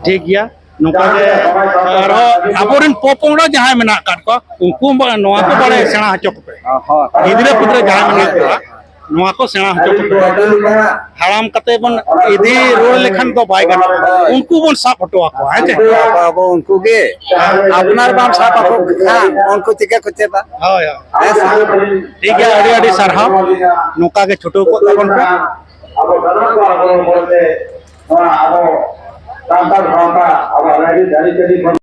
ᱴᱷᱤᱠ ᱜᱮᱭᱟ᱾ ᱱᱚᱝᱠᱟ ᱜᱮ ᱟᱨᱦᱚᱸ ᱟᱵᱚᱨᱮᱱ ᱯᱚᱯᱚᱝᱲᱟ ᱡᱟᱦᱟᱸᱭ ᱢᱮᱱᱟᱜ ᱟᱠᱟᱫ ᱠᱚᱣᱟ, ᱩᱱᱠᱩ ᱦᱚᱸ ᱱᱚᱣᱟ ᱠᱚ ᱵᱟᱲᱟᱭ ᱥᱮᱬᱟ ᱦᱚᱪᱚ ᱠᱚᱯᱮ᱾ ᱦᱳᱭ᱾ ᱜᱤᱫᱽᱨᱟᱹ ᱯᱤᱫᱽᱨᱟᱹ ᱡᱟᱦᱟᱸᱭ ᱢᱮᱱᱟᱜ ᱠᱚᱣᱟ, ᱱᱚᱣᱟ ᱠᱚ ᱥᱮᱬᱟ ᱦᱚᱪᱚ ᱠᱚᱯᱮ᱾ ᱦᱟᱲᱟᱢ ᱠᱟᱛᱮ ᱵᱚᱱ ᱤᱫᱤ ᱨᱩᱣᱟᱹᱲ ᱞᱮᱠᱷᱟᱱ ᱫᱚ ᱵᱟᱭ ᱜᱟᱱᱚᱜᱼᱟ᱾ ᱦᱳᱭ᱾ ᱩᱱᱠᱩ ᱵᱚᱱ ᱥᱟᱵ ᱦᱚᱴᱚ ᱟᱠᱚᱣᱟ, ᱦᱮᱸ ᱪᱮ? ᱟᱵᱚ, ᱟᱵᱚ ᱩᱱᱠᱩ ᱜᱮ᱾ ᱟᱯᱱᱟᱨ ᱵᱟᱢ ᱥᱟᱵ ᱟᱠᱚ ᱠᱷᱟᱱ ᱩᱱᱠᱩ ᱪᱤᱠᱟᱹ ᱠᱚ ᱪᱮᱫᱟ? ᱦᱳᱭ, ᱦᱳᱭ᱾ ᱦᱮᱸ ᱥᱮ? ᱴᱷᱤᱠ ᱜᱮᱭᱟ, ᱟᱹᱰᱤ ᱟᱹᱰᱤ ᱥᱟᱨᱦᱟᱣ᱾ ᱱᱚᱝᱠᱟ ᱜᱮ ᱪᱷᱩᱴᱟᱹᱣ ᱠᱚᱜ ᱛᱟᱵᱚᱱ ᱯᱮ᱾ ᱟᱵᱚ ᱥᱟᱱᱟᱢ ᱠᱚᱣᱟᱜ ᱜᱚᱲᱚ ᱜᱚᱲᱚ ᱛᱮ ᱱᱚᱣᱟ ᱟᱵᱚ ᱥᱟᱱᱛᱟᱲ ᱥᱟᱶᱛᱟ, ᱟᱵᱚᱣᱟᱜ ᱨᱟᱭᱨᱤᱛ ᱟᱹᱨᱤᱪᱟᱹᱞᱤ ᱵᱚᱱ